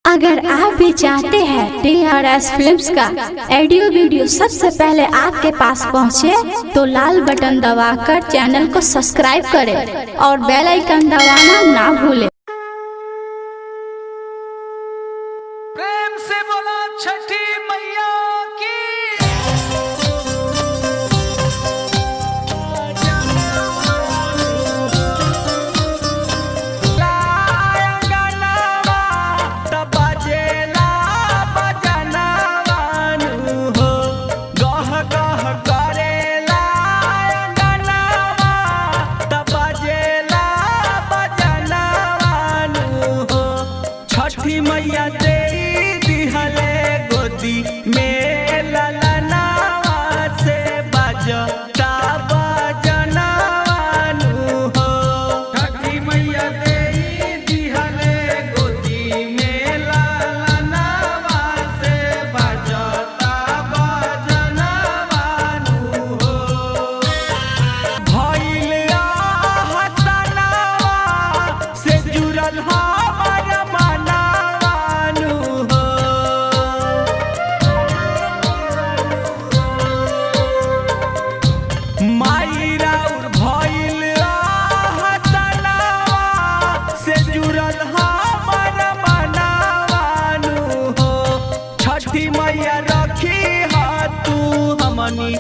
अगर आप भी चाहते हैं टी आर एस फिल्म का ऑडियो वीडियो सबसे पहले आपके पास पहुंचे, तो लाल बटन दबाकर चैनल को सब्सक्राइब करें और बेल आइकन दबाना ना भूलें। प्रेम से बोला छठी मैया की। लायंगनवा त बजेला बजनवानु हो, गह गह करेला अंगनवा त बजेला बजनवानु हो। छठी मैया देई दिहले गोदी में ललनावा से बजता बजनवानु हो। छठी मैया देई दिहले गोदी में ललनावा से बजता बजनवानु हो। भइल हसनावा से जुड़ल हमर मनावानु हो। माई राउर भइल हसनावा से जुड़ल हमर मनावानु हो। छठी मैया रखी हा तू हमनी